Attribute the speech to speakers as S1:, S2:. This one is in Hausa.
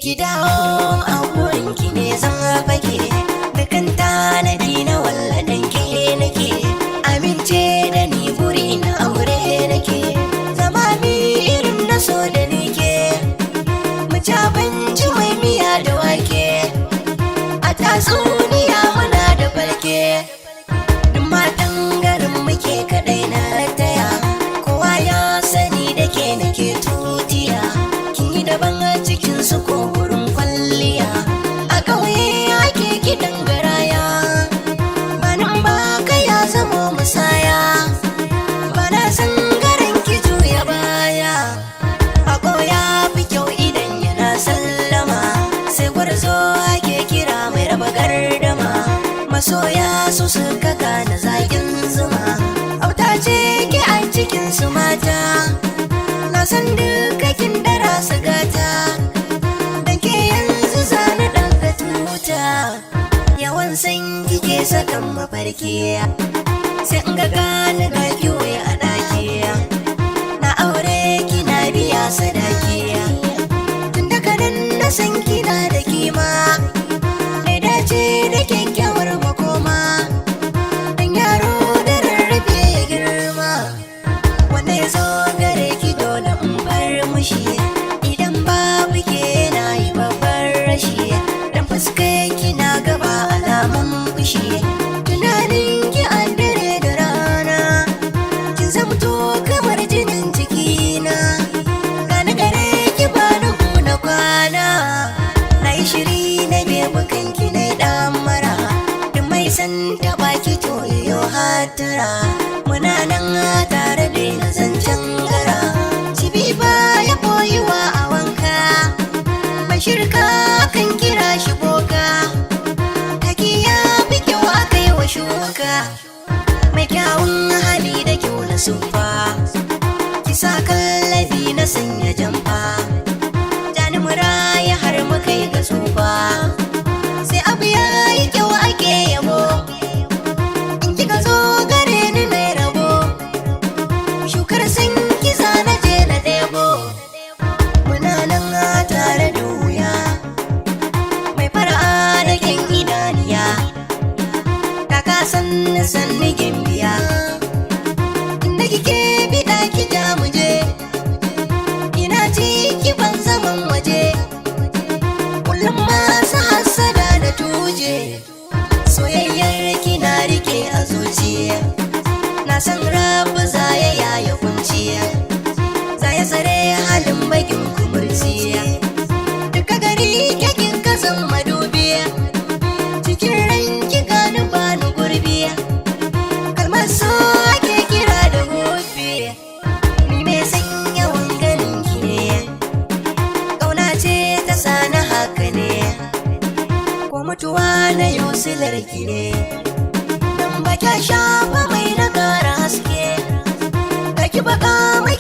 S1: Ki dawo, a wurin ki ne zan fage. Dukan tanadi na walladan ke nake. Amince da ni, guri na aure nake. Zama mi irin na so da nike. Mu ci abinci mai miya da wake. A tatsuniya muna da falke. Duk matan garin muke kadai na taya. Kowa ya sani da ke nake tutiya. Kin yi daban a cikin su ko gurin kwalliya. A ƙauye ake kiɗan garaya. Banin ba ka ya zamo musaya. Bana san garin ki juya baya. Bako ya fi kyau idan yana sallama. Sai gwarzo ake kira mai raba gardama. Masoya su suka gane zaƙin zuma. Auta ce ki a cikin su mata. Na san duka kin dara su gata. Dan ke yanzu zani ɗaga tuta. Yawan san kike sakan mafarki. Sai in ga gani ga kiwo a ɗaki. Na aure kina biya sadaki. Tun daga nan na san kina da kima. Mai dace da kyakkyawar makoma. Dan yaro da rarrafe ya girma. Wanda ya zo gare ki dole in bar mushi. Idan babu ke na yi babbar rashi. Dan fuskar kina gaba alamun fushi. Tunanin ki a dare da rana. Kin zamto kamar jinin jikina. Gani gare ki bani na kwana. Na yi shiri na bebu kanki na dan mara. Duk mai san taɓa ki to yo hatara. Muna nan tare da na zancen gara. Cibi ba ya koyuwa a wanka. Mai shirka kan kira shi boka. Taki ya fi kyau aka yi wa shuka. Mai kyawun hali da kyau na siffa. Kisa kallabi na sanya jamfa. Jani muraya har mu kai ga tsufa. Sai abu ya yi kyau ake yabo. In kika zo gare ni na rabo. Shukar san kiza na je na ɗebo. Muna nan tare da wuya. Mai fara'a da kyan idaniya. Kaka sanni sanni gimbiya. Inda kike biɗa ki ja mu je. Ina ciki ban zaman waje. Kullum masu hassada da tuje. Soyayyar kina rike a zuciya. Na san rabu za ya yaya kunciya. Za ya tsare halin bakin kumurciya. Duka gari kekin kasan madubiya. Cikin ranki gani bani gurbiya. Kalmar so ake kira da gobe. Ni mai san yawan ganin ki ne. Ƙauna ce ta sani haka ne. Ko mutuwa na yusilar ki ne. Dan ba kya shafa mai na kara haske. Kaki baka mai